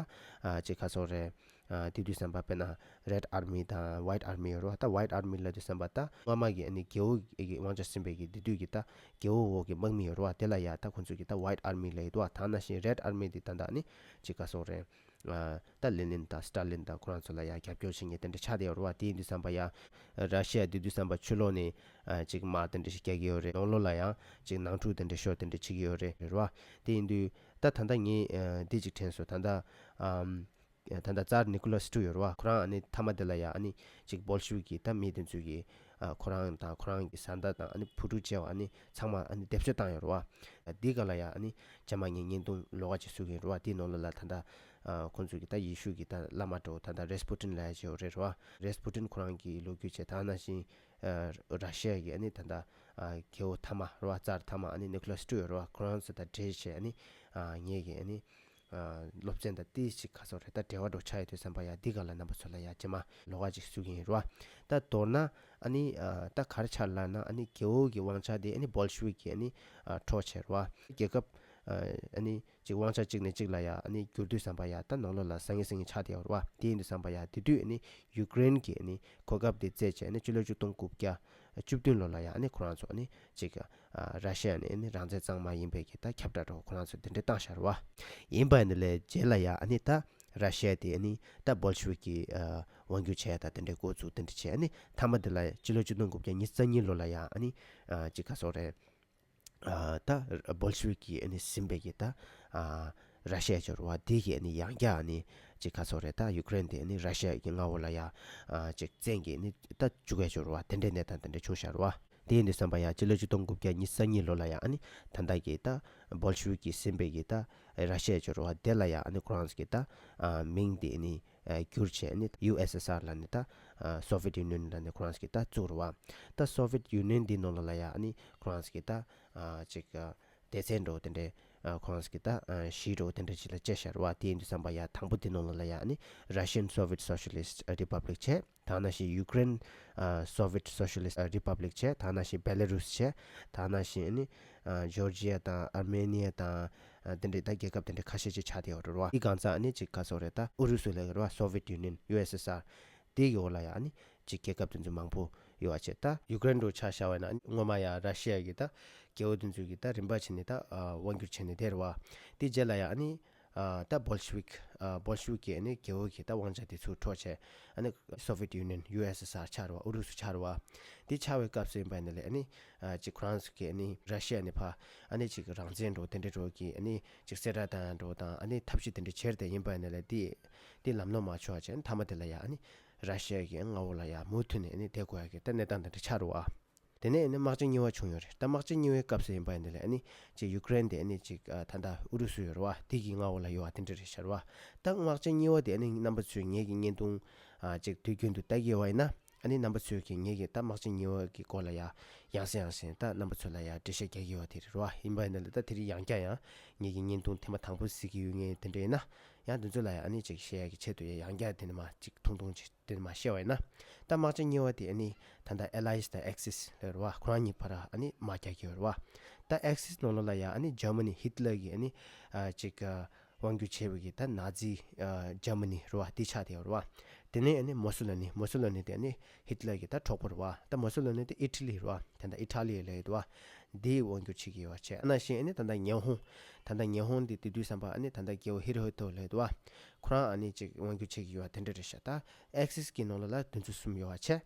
ཨ་ཅིག་ག་ཚོད་རེད། ཨ་དེ་དུས་ཙམ་པ་དཔེར་ན་རེད་ཨར་མི་དང་ཝའིཊ་ཨར་མི་ཡོད་རེད་བ། ད་ཝའིཊ་ཨར་མི་ལབ་དུས་ཙམ་པ་ད་སྔོན་མ་གི་ཨ་ནི་རྒྱལ་པོ་གི་དབང་ཆ་ཟིན་པའི་གི་དེ་དུས་ཀྱི་ད་རྒྱལ་པོ་འོག་གི་དམག་མི་ཡོད་རེད་བ། དེ་ལ་ཡ་ད་ཁོང་ཚོ་གིས་ད་ཝའིཊ་ཨར་མི་ལབ་ཡོད་རེད་བ། ད་ནང་བཞིན་རེད་ཨར་མི་དེ་ད་ལྟ་ཨ་ནི་ཅིག་ག་ཚོད་རེད། ཨ་ད་ལེ་ནིན་དང་སི་ཏཱ་ལིན་དང་ཁོ་རང་ཚོ་ལ་ཡ་རྒྱབ་སྐྱོར་བྱེད་མཁན་དེ་འདྲ་ཆགས་བསྡད་ཡོད་རེད་བ། དེ་ཡིན་དུས་ཙམ་པ་ཡ་ར་ཤི་ཡ་དེ་དུས་ཙམ་པ་ཕྱི་ལོགས་ནས་ཨ་ཅིག་དམག་དེ་འདྲ་ཞིག་རྒྱག་གི་ཡོད་རེད། ནང་ལོགས་ལ་ཡང་ཅིག་ནང་འཁྲུག་དེ་འདྲ་ཤོར་དེ་འདྲ་བྱེད་ཀྱི་ཡོད་རེད་རེད་བ། དེ་ཡིན་དུས་ད་ད་ལྟ་ངས་ཨ་འདི་ཅིག་དྲན་སོང་། ད་ལྟ་ཨམ་ད་ལྟ་ཙར་ནི་ཀོ་ལ་སི་ཀྲུ་ཡོད་རེད་བ། ཁོ་རང་ཨ་ནི་མཐའ་མ་དེ་ལ་ཡ་ཨ་ནི་ཅིག་བོལ་ཤི་ཝིག་གི་ད་མི་དེ་ཚོ་གིས་ཨ་ཁོ་རང་དང་ཁོ་རང་གི་བཟའ་ཟླ་དང་ཨ་ནི་བུ་ཕྲུག་བཅས་པ་ཨ་ནི་ཚང་མ་ཨ་ནི་སྡེབ་གསོད་བཏང་ཡོད་རེད་བ། འདི་ག་ལ་ཡ་ཨ་ནི་རྗེས་མ་ངས་བརྙན་ཐུང་ལོགས་ཀ་ཅིག་བཟོ་གི་ཡིན་རེད་བ། དེའི་ནང་ལོགས་ལ་ད་ལྟ་ཨ་ཁོང་ཚོ་གི་ད་ཡེ་ཤུ་གི་ད་བླ་མ་འདྲ་བོ་ད་ལྟ་རེས་པུ་ཏིན་ལབ་ཡ་ཅིག་ཡོད་རེད་རེད་བ། རེས་པུ་ཏིན་ཁོ་རང་གི་ལོ་རྒྱུས་བྱས། ད་ནང་བཞིན་ཨ་ར་ཤི་ཡ་གི་ཨ་ནི་ད་ལྟ་ཨ་རྒྱལ་པོ་མཐའ་མ་རེད་བ། ཙར་མཐའ་མ་ཨ་ནི་ནི་ཀོ་ལ་སི་ཀྲུ་ཡོད་རེད་བ། ཁོ་རང་ཚོ་དང་འབྲེལ་བྱས་ཨ་ནི་ཨ་ངས་གི་ཨ་ནི་ཨ་སློབ་ཚན་དང་ཏིས་ཅིག་ག་ཚོད་རེད། ད་འབྲེལ་བ་འདྲ་བོ་ཆགས་ཡོད་དུས་ཙམ་པ་ཡ་འདི་ག་ལ་རྣམ་པ་ཚོ་ལ་ཡ་རྗེས་མ་ལོགས་ཀ་ཅིག་བཟོ་གི་ཡིན་རེད་བ། ད་མདོར་ན་ཨ་ནི་ཨ་ད་ག་རེ་ཆགས་ལབ་ན་ཨ་ནི་རྒྱལ་པོ་གི་དབང་ཆ་དེ་ཨ་ནི་བོལ་ཤི་ཝིག་གིས་ཨ་ནི་ཨ་འཕྲོག་བྱས་རེད་བ། རྒྱལ་ཁབ་ཨ་ཨ་ནི་ཅིག་དབང་ཆ་གཅིག་ནས་གཅིག་ལ་ཡ་ཨ་ནི་བསྒྱུར་དུས་ཙམ་པ་ཡ་ད་ནང་ལོགས་ལ་ཟང་ངེ་ཟིང་ངེ་ཆགས་བསྡད་ཡོད་རེད་བ། དེ་ཡིན་དུས་ཙམ་པ་ཡ་དེ་དུས་ཨ་ནི་ཡུཀ་རེན་གྱིས་ཨ་ནི་གོ་སྐབས་དེ་བཙལ་བྱས་ཨ་ནི་སྤྱི་ལོ་ཆིག་སྟོང་དགུ་བརྒྱ་བཅུ་བདུན་ལོ་ལ་ཡ་ཨ་ནི་ཁོ་རང་ཚོ་ཨ་ནི་ཅིག་ཨ་ར་ཤི་ཡ་ནས་ཨ་ནི་རང་བཙན་གཙང་མ་ཡིན་པའི་གི་ད་ཁྱབ་བསྒྲགས་འདྲ་བོ་ཁོ་རང་ཚོ་དེ་འདྲ་བཏང་ཤག་རེད་བ། ཡིན་པ་ཡིན་ན་ལས་རྗེས་ལ་ཡ་ཨ་ནི་ད་ར་ཤི་ཡ་དེ་ཨ་ནི་ད་བོལ་ཤི་ཝིག་གི་ཨ་དབང་སྒྱུར་བྱས་ད་དེ་འདྲ་འགོ་བཙུགས་དེ་འདྲ་བྱས། ཨ་ནི་མཐའ་མ་དེ་ལ་སྤྱི་ལོ་ཆིག་སྟོང་དགུ་བརྒྱ་ཉི་ཤུ་རྩ་གཉིས་ལོ་ལ་ཡ་ཨ་ནི་ཨ་ཅིག་ག་ཚོད་རེད། ཨ་ད་བོལ་ཤི་ཝིག་གིས་ཨ་ནི་ཟིན་པའི་གི་ད་ཨ་ར་ཤི་ཡ་ཅིག་རེད་བ། དེ་གིས་ཨ་ནི་ཡང་བསྐྱར་ཨ་ནི་ཅིག་ག་ཚོད་རེད། ད་ཡུཀ་རེན་དེ་ཨ་ནི་ར་ཤི་ཡ་གི་མངའ་འོག་ལ་ཡ་ཨ་ཅིག་བཙན་གྱིས་ཨ་ནི་ད་བཅུག་ཡ་ཅིག་རེད་བ། དེ་འདྲའི་གནས་སྟངས་དེ་འདྲ་བྱུང་ཤག་རེད་བ། དེ་ཡིན་དུས་ཙམ་པ་ཡ་སྤྱི་ལོ་ཆིག་སྟོང་དགུ་བརྒྱ་ཉི་ཤུ་རྩ་གཉིས་ལོ་ལ་ཡ་ཨ་ནི་ད་ལྟ་གི་ད་བོལ་ཤི་ཝིག་གིས་ཟིན་པའི་གི་ད་ར་ཤི་ཡ་ཅིག་རེད་བ། དེ་ལ་ཡ་ཨ་ནི་ཁོ་རང་ཚོ་གི་ད་ཨ་མིང་དེ་ཨ་ནི་ཨ་བསྒྱུར་བྱས་ཨ་ནི་ཡུ་ཨེས་ཨེས་ཨར་ལབ་ནས་ད་ཨ་སོ་ཝི་ཡེཊ་ཡུ་ནི་ཡན་ལབ་ནས་ཁོ་རང་ཚོ་གི་ད་བཙུགས་རེད་བ། ད་སོ་ཝི་ཡེཊ་ཡུ་ནི་ཡན་འདི་ནང་ལོགས་ལ་ཡ་ཨ་ནི་ཁོ་རང་ཚོ་གི་ད་ཨ་ཅིག་ཨ་སྡེ་ཚན་འདྲ་བོ་དེ་འདྲའི་ ཨ་ཁོང་ཚོ་གི་ད་ཨ་གཞིས་རོ་དེ་འདྲ་ཅིག་ལ་བཅད་བཞག་རེད་བ། དེ་ཡིན་དུས་ཙམ་པ་ཡ་དང་པོ་དེ་ནང་ལོགས་ལ་ཡ་ཨ་ནི་Russian Soviet Socialist Republic བྱས། ད་ནང་བཞིན་Ukraine ཨ་Soviet Socialist Republic བྱས། ད་ནང་བཞིན་Belarus བྱས། ད་ནང་བཞིན་ཨ་ནི་ཨ་Georgia དང་Armenia དང་ཨ་དེ་འདྲའི་ད་རྒྱལ་ཁབ་དེ་འདྲ་ཁ་ཤས་ཅིག་ཆགས་བསྡད་ཡོད་རེད་བ། དེ་གང་ཚ་ཨ་ནི་ཅིག་ག་ཟེར་རེད། ད་ཨུ་རུ་སུ་ལབ་ཀྱི་རེད་བ། Soviet Union, U S S R དེ་གི་འོག་ལ་ཡ་ཨ་ནི་ཅིག་རྒྱལ་ཁབ་དེ་ཚོ་མང་པོ་ཡོད་བ་བྱས། ད་Ukraine འདྲ་བོ་ཆ་བཞག་པ་ཡིན་ན་སྔོན་མ་ཡ་Russia གི་ད་རྒྱལ་པོ་དེ་ཚོ་གི་ད་རིམ་པ་བྱས་ནས་ད་ཨ་དབང་བསྒྱུར་བྱས་ནས་བསྡད་རེད་བ། དེ་རྗེས་ལ་ཡ་ཨ་ནི་ཨ་ད་Bolshevik ཨ་Bolshevik གི་ཨ་ནི་རྒྱལ་པོ་གི་ད་དབང་ཆ་དེ་ཚུར་འཕྲོག་བྱས། ཨ་ནི་Soviet Union, U S S R ཆགས་རེད་བ། ཨུ་རུ་སུ་ཆགས་རེད་བ། དེ་ཆགས་པའི་སྐབས་སུ་ཡིན་པ་ཡིན་ན་ལས་ཨ་ནི་ཨ་ཅིག་ཁོ་རང་ཚོ་གི་ཨ་ནི་Russia ནས་ཕར་ཨ་ནི་ཅིག་རང་བཙན་འདྲ་བོ་དེ་འདྲ་འདྲ་བོ་གི་ཨ་ནི་ཅིག་གསལ་བསྒྲགས་བཏང་ཡ་འདྲ་བོ་དང་ཨ་ནི་ཐབས་ཤེས་དེ་འདྲ་བྱས་ཏེ་ཡིན་པ་ཡིན་ན་ལས་དེ་དེ་ལམ་ལྷོང་མ་བྱུང་བ་བྱས། མཐའ་མ་དེ་ལ་ཡ་ཨ་ནི་Russia གི་མངའ་འོག་ལ་ཡ་མུ་མཐུད་ནས་ཨ་ནི་བསྡད་དགོས་ཡ་གི་ད་གནས་སྟངས་དེ་འདྲ་ཆགས་རེད་བ། དེ་ནས་ཨ་ནི་དམག་ཆེན་གཉིས་པ་བྱུང་ཡོད་རེད། ད་དམག་ཆེན་གཉིས་པའི་སྐབས་སུ་ཡིན་པ་ཡིན་དེ་ལས་ཨ་ནི་ཅིག་Ukraine དེ་ཨ་ནི་ཅིག་ཨ་ད་ལྟ་ཨུ་རུ་སུ་ཡོད་རེད་བ། དེ་གི་མངའ་འོག་ལ་ཡོད་བ་དེ་འདྲ་རེད་ཤག་རེད་བ། ད་དམག་ཆེན་གཉིས་པ་དེ་ཨ་ནི་རྣམ་པ་ཚོས་ངེད་ཀྱི་བརྙན་ཐུང་ཨ་ཅིག་དུས་རྒྱུན་དུ་ལྟ་གི་ཡོད་པ་ཡིན་ན། ཨ་ནི་རྣམ་པ་ཚོས་ཀྱིས་ངེད་ཀྱི་ད་དམག་ཆེན་གཉིས་པ་གི་སྐོར་ལ་ཡ་ཡང་སེ་ཡང་སེ་ད་རྣམ་པ་ཚོ་ལ་ཡ་འགྲེལ་བཤད་རྒྱག་གི་ཡོད་པ་དེ་རེད་བ། ཡིན་པ་ཡིན་ན་ལ་ད་དེ་རིང་ཡང་བསྐྱར་ཡང་ངེད་ཀྱི་བརྙན་ཐུང་ཐེངས་མ་དང་པོ་གཟིགས་ཀྱི་ཡོད་མཁན་དེ་འདྲ་ཡིན་ན། ཡང་དེ་ཚོ་ལ་ཡ་ཨ་ནི་ཅིག་བཤད་ཡ་གི་ཆེད་དུ་ཡ་ཡང་བསྐྱར་དེ་ནི་མ་ཅིག་ཐུང་ཐུང་ཅིག་དེ་ནི་མ་བཤད་པ་ཡིན་ན། ད་དམག་ཆེན་གཉིས་པ་དེ་ཨ་ནི་ད་ལྟ་Allies དང་Axis ལབ་རེད་བ། ཁོ་རང་གཉིས་བར་ཨ་ནི་དམག་རྒྱག་གི་ཡོད་རེད་བ། ད་Axis ནང་ལོགས་ལ་ཡ་ཨ་ནི་Germany, Hitler གི་ཨ་ནི་ཨ་ཅིག་ཨ་དབང་སྒྱུར་བྱས་པའི་གི་ད་ནཱ་ཛི་ཨ་Germany རེད་བ། དེ་ཆགས་བསྡད་ཡོད་རེད་བ། དེ་ནས་ཨ་ནི་Mussolini, Mussolini དེ་ཨ་ནི་Hitler གི་ད་གྲོགས་པོ་རེད་བ། ད་Mussolini དེ་ཨི་ཊ་ལི་རེད་བ། ད་ལྟ་ཨི་ཊ་ལི་ལབ་ཡོད་རེད་བ། དེའི་དབང་སྒྱུར་བྱེད་ཀྱི་ཡོད་བ་བྱས། ཨ་ནང་བཞིན་ཨ་ནི་ད་ལྟ་ཉི་ཧོང་། ད་ལྟ་ཉི་ཧོང་དེ་དེ་དུས་ཙམ་པ་ཨ་ནི་ད་ལྟ་རྒྱལ་པོ་ཧི་རོ་ཧི་ཏོ་ལབ་ཡོད་རེད་བ། ཁོ་རང་ཨ་ནི་ཅིག་དབང་སྒྱུར་བྱེད་ཀྱི་ཡོད་བ་དེ་འདྲ་རེད་ཤག་ད་Axis གི་ནང་ལོགས་ལ་དེ་ཚོ་གསུམ་ཡོད་བ་བྱས། རེད་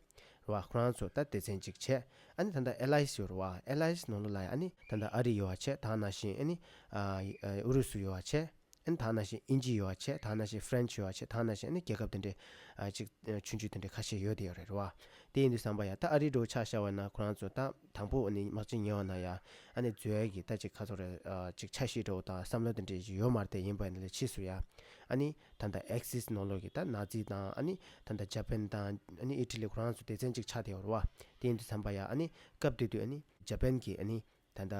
བ། ཁོ་རང་ཚོ་ད་སྡེ་ཚན་གཅིག་བྱས། ཨ་ནི་ད་ལྟ་Allies ཡོད་རེད་བ། Allies ནང་ལོགས་ལ་ཨ་ནི་ད་ལྟ་ཨ་རི་ཡོད་བ་བྱས། ད་ནང་བཞིན་ཨ་ནི་ཨ་ཨུ་རུ་སུ་ཡོད་བ་བྱས། ཨ་ནི་ད་ནང་བཞིན་དབྱིན་ཇི་ཡོད་བ་བྱས། ད་ནང་བཞིན་French ཡོད་བ་བྱས། ད་ནང་བཞིན་ཨ་ནི་རྒྱལ་ཁབ་དེ་འདྲའི་ཨ་ཅིག་ཨ་ཆུང་ཆུང་དེ་འདྲའི་ཁ་ཤས་ཡོད་དེ་ཡོད་རེད། རེད་བ། དེ་ཡིན་དུས་ཙམ་པ་ཡ་ད་ཨ་རི་འདྲ་བོ་ཆ་བཞག་པ་ན་ཁོ་རང་ཚོ་ད་དང་པོ་ཨ་ནི་དམག་ཆེན་གཉིས་པ་ནང་ཡ་ཨ་ནི་འཛུལ་ཡ་གི་ད་ཅིག་ཁ་ཚོ་རེ་ཨ་ཅིག་འཆར་གཞི་འདྲ་བོ་དང་བསམ་བློ་དེ་འདྲ་ཅིག་ཡོད་མ་རེད་དེ། ཡིན་པ་ཡིན་ན་ལས་ཕྱིས་སུ་ཡ་ཨ་ནི་ད་ལྟ་Axis ནང་ལོགས་ཀྱི་ད་ནཱ་ཛི་དང་ཨ་ནི་ད་ལྟ་ཇ་པན་དང་ཨ་ནི་ཨི་ཊ་ལི་ཁོ་རང་ཚོ་སྡེ་ཚན་གཅིག་ཆགས་བསྡད་ཡོད་རེད་བ། དེ་ཡིན་དུས་ཙམ་པ་ཡ་ཨ་ནི་སྐབས་དེ་དུས་ཨ་ནི་ཇ་པན་གྱི་ཨ་ནི་ད་ལྟ་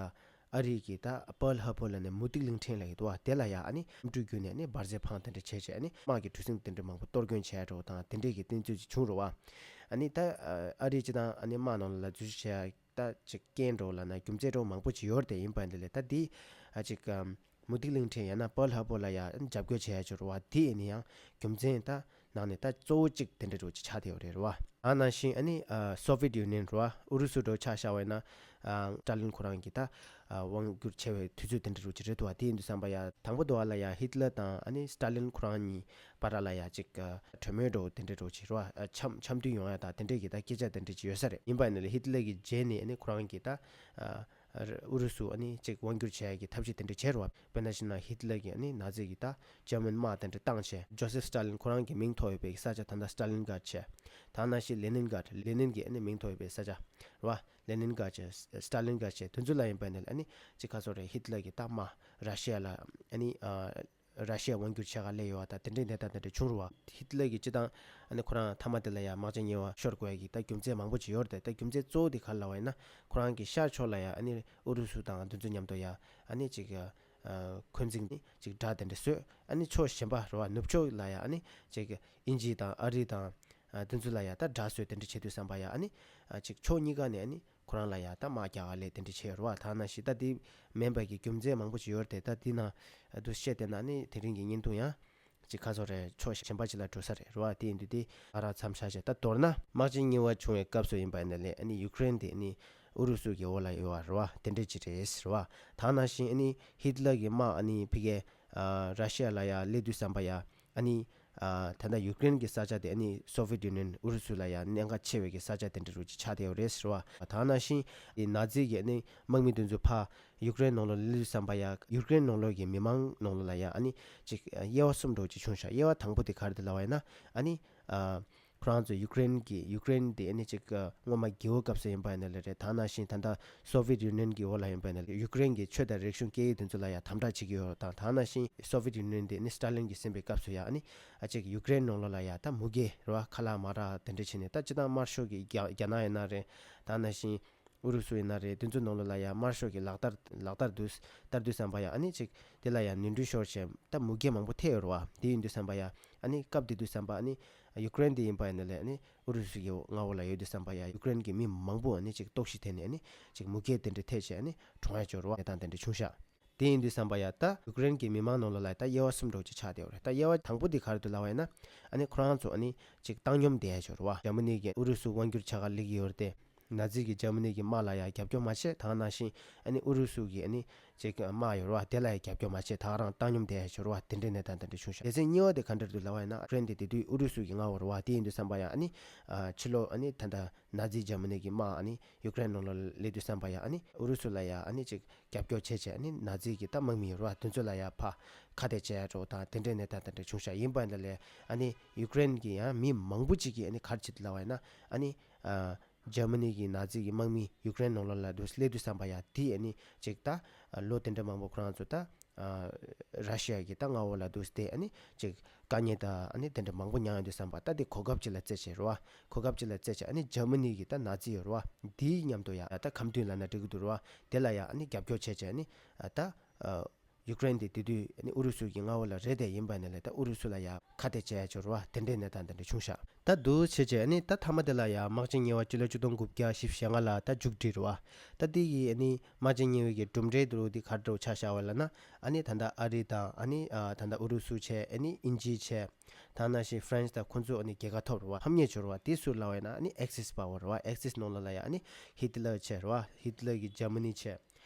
ཨ་རི་གི་ད་Pearl Harbor ལབ་ནས་མུ་ཏིག་གླིང་ཕྲན་ལབ་ཡོད་འདུག་བ། དེ་ལ་ཡ་ཨ་ནི་གནམ་གྲུ་བརྒྱུད་ནས་ཨ་ནི་འབར་རྫས་འཕངས་དེ་འདྲ་བྱས་བྱས་ཨ་ནི་དམག་གི་གྲུ་གཟིངས་དེ་འདྲ་མང་པོ་གཏོར་སྐྱོན་བྱས་འགྲོ་དང་དེ་འདྲས་ཀྱི་བསྟན་ཚུལ་ཅིག་བྱུང་རེད་བ། ཨ་ནི་ད་ཨ་རི་སྤྱི་དང་ཨ་ནི་དམག་ནང་ལ་འཛུལ་ཞུགས་བྱས་ཡ་ད་ཅིག་རྐྱེན་འདྲ་བོ་ལབ་ན་རྒྱུ་མཚན་འདྲ་བོ་མང་པོ་ཅིག་ཡོད་རེད་དེ། ཡིན་པ་འདི་ལས་ད་འདི་ཨ་ཅིག་ཨམ་མུ་ཏིག་གླིང་ཕྲན་ཡང་ན་Pearl Harbor ལ་ཡ་ཨ་ནི་འཇབ་རྒོལ་བྱས་ཡ་ཅིག་རེད་བ། དེ་ཡིན་ན་ཡང་རྒྱུ་མཚན་ད་ནང་ནས་ད་གཙོ་བོ་གཅིག་དེ་འདྲ་འདྲ་བོ་ཅིག་ཆགས་བསྡད་ཡོད་རེད། རེད་བ། ཨ་ནང་བཞིན་ཨ་ནི་ཨ་Soviet Union རེད་བ། ཨུ་རུ་སུ་འདྲ་བོ་ཆ་བཞག་པ་ཡིན་ན་ཨ་Stalin ཁོ་རང་གི་ད་ཨ་དབང་བསྒྱུར་བྱས་པའི་དུས་ཚོད་དེ་འདྲ་འདྲ་བོ་ཅིག་རེད་འདུག་བ། དེ་ཡིན་དུས་ཙམ་པ་ཡ་དང་པོ་དུས་ལ་ཡ་Hitler དང་ཨ་ནི་Stalin ཁོ་རང་གཉིས་བར་ལ་ཡ་ཅིག་ཨ་གྲོས་མོལ་འདྲ་བོ་དེ་འདྲ་འདྲ་བོ་ཅིག་རེད་བ། ཨ་འཆམ་འཆམ་མཐུན་ཡོང་ཡ་ད་དེ་འདྲས་ཀྱི་ད་སྐད་ཆ་དེ་འདྲས་ཅིག་ཡོད་ས་རེད། ཡིན་པ་ཡིན་ན་ལས་Hitler གི་རྗེས་ནས་ཨ་ནི་ཁོ་རང་གི་ད་ཨ་ཨུ་རུ་སུ་ཨ་ནི་ཅིག་དབང་བསྒྱུར་བྱེད་ཡ་གི་ཐབས་ཤེས་དེ་འདྲ་བྱས་རེད་བ། དཔེར་ན་བཞག་ན་Hitler གི་ཨ་ནི་ནཱ་ཛི་གི་ད་German དམག་དེ་འདྲ་བཏང་བྱས། Joseph Stalin ཁོ་རང་གི་མིང་ཐོགས་ཡོད་པའི་ས་ཆ་ད་ལྟ་Stalingrad བྱས། ད་ནང་བཞིན་Leningrad, Lenin གི་ཨ་ནི་མིང་ཐོགས་ཡོད་པའི་ས་ཆ་རེད་བ། Leningrad བྱས། Stalingrad བྱས། དེ་ཚོ་ལ་ཡིན་པ་ཡིན་ན་ཨ་ནི་ཅིག་ག་ཚོད་རེད། Hitler གི་ད་དམག་Russia ལ་ཨ་ནི་ཨ་Russia དབང་བསྒྱུར་བྱེད་ག་སླེབས་ཡོད་བ་ད་དེ་འདྲའི་གནས་སྟངས་དེ་འདྲ་བྱུང་རེད་བ། Hitler གི་སྤྱི་བཏང་ཨ་ནི་ཁོ་རང་མཐའ་མ་དེ་ལ་ཡང་དམག་ཆེན་གཉིས་པ་ཤོར་དགོས་ཡ་གི་ད་རྒྱུ་མཚན་མང་པོ་ཅིག་ཡོད་རེད་དེ། ད་རྒྱུ་མཚན་གཙོ་བོ་དེ་ག་རེ་ལབ་པ་ཡིན་ན་ཁོ་རང་གི་ཤར་ཕྱོགས་ལ་ཡ་ཨ་ནི་ཨུ་རུ་སུ་དང་དེ་ཚོ་མཉམ་དུ་ཡ་ཨ་ནི་ཅིག་ཨ་འཁོན་འཛིང་ནི་ཅིག་དགྲ་དེ་འདྲ་བཟོས། ཨ་ནི་ཕྱོགས་གཞན་པ་རེད་བ། ནུབ་ཕྱོགས་ལ་ཡ་ཨ་ནི་ཅིག་དབྱིན་ཇི་དང་ཨ་རི་དང་ཨ་དེ་ཚོ་ལ་ཡ་ད་དགྲ་བཟོས་དེ་འདྲ་བྱེད་དུས་ཙམ་པ་ཡ་ཨ་ནི་ཨ་ཅིག་ཕྱོགས་གཉིས་ཀ་ནས་ཨ་ནི་ཁོ་རང་ལ་ཡ་ད་དམག་རྒྱག་ག་སླེབས་དེ་འདྲ་བྱས་རེད་བ། ད་ནང་བཞིན་ད་དེ་མིན་པ་གི་རྒྱུ་མཚན་མང་པོ་ཅིག་ཡོད་རེད་དེ། ད་དེ་ནང་དུ་བཤད་བསྡད་ན་ཨ་ནི་དེ་རིང་གི་བརྙན་ཐུང་ཡང་ཅིག་ག་ཚོད་རེད། ཕྱོགས་གཞན་པ་ཅིག་ལ་འགྲོ་ས་རེད་རེད་བ། དེ་ཡིན་དུས་དེ་ཨ་རག་མཚམས་བཞག་བྱས། ད་མདོར་ན་དམག་ཆེན་གཉིས་པ་བྱུང་བའི་སྐབས་སུ་ཡིན་པ་ཡིན་ན་ལས་ཨ་ནི་ཡུཀ་རེན་དེ་ཨ་ནི་ཨུ་རུ་སུ་གི་འོག་ལ་ཡོད་བ་རེད་བ། དེ་འདྲ་ཅིག་རེད་རེད་བ། ད་ནང་བཞིན་ཨ་ནི་ཧི་ཏི་ལར་གི་དམག་ཨ་ནི་ཕ་གིའི་ཨ་ར་ཤི་ཡ་ལ་ཡ་སླེབས་དུས་ཙམ་པ་ཡ་ཨ་ནི་ཨ་ད་ལྟ་ཡུཀ་རེན་གྱི་ས་ཆ་དེ་ཨ་ནི་སོ་ཝི་ཡེ་ཊི་ཡུ་ནི་ཡན་ཨུ་རུ་སུ་ལ་ཡ་གནད་འགག་ཆེ་བའི་གི་ས་ཆ་དེ་འདྲ་རུ་ཅིག་ཆགས་བསྡད་ཡོད་རེད་ཟེར་བ། ད་ནང་བཞིན་ནཱ་ཛི་གི་ཨ་ནི་དམག་མི་དེ་ཚོ་ཕར་ཡུཀ་རེན་ནང་ལོགས་སླེབས་དུས་ཙམ་པ་ཡ་ཡུཀ་རེན་ནང་ལོགས་ཀྱི་མི་མང་ནང་ལོགས་ལ་ཡ་ཨ་ནི་ཅིག་དབྱེ་བ་གསུམ་འདྲ་ཅིག་བྱུང་ཤག་དབྱེ་བ་དང་པོ་དེ་ག་རེ་རེད་ལབ་པ་ཡིན་ན་ཨ་ནི་ཨ་ཁོ་རང་ཚོ་ཡུཀ་རེན་གྱི་ཡུཀ་རེན་དེ་ཨ་ནི་ཅིག་སྔོན་མ་རྒྱལ་པོའི་སྐབས་སུ་ཡིན་པ་ཡིན་ན་ལས་རེད། ད་ནང་བཞིན་ད་ལྟ་སོ་ཝི་ཡེ་ཊི་ཡུ་ནི་ཡན་གྱི་འོག་ལ་ཡིན་པ་ཡིན་ན་ཡུཀ་རེན་གྱི་ཆོས་དང་རིག་གཞུང་སྐད་ཡིག་དེ་ཚོ་ལ་ཡ་དམ་དྲག་བྱེད་ཀྱི་ཡོད་དང་། ད་ནང་བཞིན་སོ་ཝི་ཡེ་ཊི་ཡུ་ནི་ཡན་དེ་ཨ་ནི་སི་ཏཱ་ལིན་གྱིས་ཟིན་པའི་སྐབས་སུ་ཡ་ཨ་ནི་ཨ་ཅིག་ཡུཀ་རེན་ནང་ལོགས་ལ་ཡ་ད་མུ་གེ་རེད་བ། ཁ་ལག་མ་རག་དེ་འདྲ་བྱས་ནས། ད་སྤྱིར་བཏང་དམར་ཤོག་གི་རྒྱ་རྒྱ་ནག་ཡིན་ན་རེད། ད་ནང་བཞིན་ ཨུ་རུ་སུ་ཡིན་ན་རེད། དེ་ཚོའི་ནང་ལོགས་ལ་ཡ་དམར་ཤོག་གི་ལག་བསྟར་ལག་བསྟར་དུས་བསྟར་དུས་ཙམ་པ་ཡ་ཨ་ནི་ཅིག་དེ་ལ་ཡ་ནོར་འཁྲུལ་ཤོར་བྱས་ད་མུ་གེ་མང་པོ་ཐེབས་ཡོད་རེད་བ། དེ་ཡིན་དུས་ཙམ་པ་ཡ་ཨ་ནི་སྐབས་དེ་དུས་ཙམ་པ་ཨ་ནི་ཡུ་ཀེ་རེན་དེ་ཡིན་པ་ཡིན་ན་ལས་ཨ་ནི་ཨུ་རུ་སུ་གི་མངའ་འོག་ལ་ཡོད་དུས་ཙམ་པ་ཡ་ཡུ་ཀེ་རེན་གི་མི་མང་པོ་ཨ་ནི་ཅིག་ལྟོགས་ཤི་ཐེབས་ནས་ཨ་ནི་ཅིག་མུ་གེ་དེ་འདྲ་ཐེབས་བྱས་ཨ་ནི་གྲོངས་ཡ་ཅིག་ཡོད་རེད་བ། གནས་སྟངས་དེ་འདྲ་བྱུང་ཤག་དེ་ཡིན་དུས་ཙམ་པ་ཡ་ད་ཡུ་ཀེ་རེན་གྱི་མི་མང་ནང་ལོགས་ལ་ད་དབྱེ་བ་གསུམ་འདྲ་བོ་ཅིག་ཆགས་བསྡད་ཡོད་རེད། ད་དབྱེ་བ་དང་པོ་དེ་ག་རེ་འདུག་ལབ་པ་ཡིན་ན་ཨ་ནི་ཁོ་རང་ཚོ་ཨ་ནི་ཅིག་བཏང་སྙོམས་བསྡད་ཡ་ཅིག་ཡོད་རེད་བ། འཇར་མ་ནི་གིས་ཨུ་རུ་སུ་དབང་བསྒྱུར་བྱ་ག་སླེབས་ཀྱི་ཡོད་རེད་དེ། ནཱ་ཛི་གི་འཇར་མ་ནི་གི་དམག་ལ་ཡ་རྒྱབ་སྐྱོར་མ་བྱེད། ད་ག་ནང་བཞིན་ཨ་ནི་ཨུ་རུ་སུ་གི་ཨ་ནི་ཅིག་དམག་ཡོད་རེད་བ། དེ་ལ་ཡ་རྒྱབ་སྐྱོར་མ་བྱེད། ད་ག་རང་བཏང་སྙོམས་བསྡད་ཡ་ཅིག་ཡོད་རེད་བ། དེ་འདྲའི་གནས་སྟངས་དེ་འདྲ་བྱུང་ཤག་སྡེ་ཚན་གཉིས་པ་དེ་ག་འདྲ་འདུག་ལབ་པ་ཡིན་ན་ཡུ་ཀེ་རེན་དེ་དེ་དུས་ཨུ་རུ་སུ་གི་མངའ་འོག་རེད་བ། དེ་ཡིན་དུས་ཙམ་པ་ཡ་ཨ་ནི་ཕྱི་ལོགས་ཨ་ནི་ད་ལྟ་ནཱ་ཛི་འཇར་མ་ནི་གི་དམག་ཨ་ནི་ཡུ་ཀེ་རེན་ནང་ལོགས་སླེབས་དུས་ཙམ་པ་ཡ་ཨ་ནི་ཨུ་རུ་སུ་ལ་ཡ་ཨ་ནི་ཅིག་རྒྱབ་སྐྱོར་བྱས་བྱས་ཨ་ནི་ནཱ་ཛི་གི་ད་དམག་མི་ཡོད་རེད་བ། དེ་ཚོ་ལ་ཡ་ཕར་ཁ་གཏད་བྱས་ཡ་འདྲ་བོ་དང་དེ་འདྲའི་གནས་སྟངས་དེ་འདྲ་བྱུང་ཤག་ཡིན་པ་ཡིན་ན་ལས་ཨ་ནི་ཡུ་ཀེ་རེན་གི་ཡང་མི་མང་པོ་ཅིག་གིས་ཨ་ནི་ག་རེ་བྱེད་འདུག་ལབ་པ་ཡིན་ན་ཨ་ནི་ཨ། འཇར་མ་ནི་གི་ནཱ་ཛི་གི་དམག་མི་ཡུ་ཀེ་རེན་ནང་ལོགས་ལ་འདུག་སླེབས་དུས་ཙམ་པ་ཡ་དེ་ཨ་ནི་ཅིག་ད་ལོ་དེ་འདྲ་མང་པོ་ཁོ་རང་ཚོ་ད་ར་ཤི་ཡ་གི་ད་མངའ་འོག་ལ་འདུག་སྟེ་ཨ་ནི་ཅིག་དཀའ་ངལ་ད་ཨ་ནི་དེ་འདྲ་མང་པོ་མྱངས་ཡོང་དུས་ཙམ་པ་ད་དེ་གོ་སྐབས་ཅིག་ལ་བརྩིས་བྱས་རེད་བ། གོ་སྐབས་ཅིག་ལ་བརྩིས་བྱས་ཨ་ནི་འཇར་མ་ནི་གི་ད་ནཱ་ཛི་ཡོད་རེད་བ། དེའི་མཉམ་དུ་ཡ་ད་ཁ་མཐུན་ལབ་ན་འགྲིག་གི་འདུག་རེད་བ། དེ་ལ་ཡ་ཨ་ནི་རྒྱབ་སྐྱོར་བྱས་བྱས་ཨ་ནི་ད། ཡུ་ཀེ་རེན་དེ་དེ་དུས་ཨ་ནི་ཨུ་རུ་སུ་གི་མངའ་འོག་ལ་རེད་དེ་ཡིན་པ་ནི་ལས་ད་ཨུ་རུ་སུ་ལ་ཡ་ཁ་གཏད་བྱས་ཡ་ཅིག་ཡོད་རེད་བ། དེ་འདྲའི་གནས་སྟངས་དེ་འདྲ་བྱུང་ཤག་ད་འདུག་བྱས་བྱས་ཨ་ནི་ད་མཐའ་མ་དེ་ལ་ཡ་དམག་ཆེན་གཉིས་པ་སྤྱི་ལོ་ཆིག་སྟོང་དགུ་བརྒྱ་བཞི་བཅུ་ཞེ་ལྔ་ལ་ད་མཇུག་སྒྲིལ་རེད་བ། ད་དེ་གི་ཨ་ནི་དམག་ཆེན་གཉིས་པའི་གི་གྲུབ་འབྲས་དེ་རུ་དེ་ག་རེ་འདྲ་བོ་ཆགས་བཞག་པ་ལབ་ན་ཨ་ནི་ད་ལྟ་ཨ་རི་དང་ཨ་ནི་ད་ལྟ་ཨུ་རུ་སུ་བྱས་ཨ་ནི་དབྱིན་ཇི་བྱས། ད་ནང་བཞིན་ཧྥ་རན་སི་དང་ཁོ་ཚོ་ཨ་ནི་རྒྱལ་ཁ་ཐོབ་རེད་བ། ཕམ་ཉེས་བྱུང་རེད་བ། དེ་སུ་ལབ་པ་ཡིན་ན་ཨ་ནི་ཨེག་སིས་པ་ཝར་རེད་བ། ཨེག་སིས་ནང་ལོགས་ལ་ཡ་ཨ་ནི་ཧི་ཏི་ལར་བྱས་རེད་བ། ཧི་ཏི་ལར་གི་འཇར་མ་ནི་བྱས།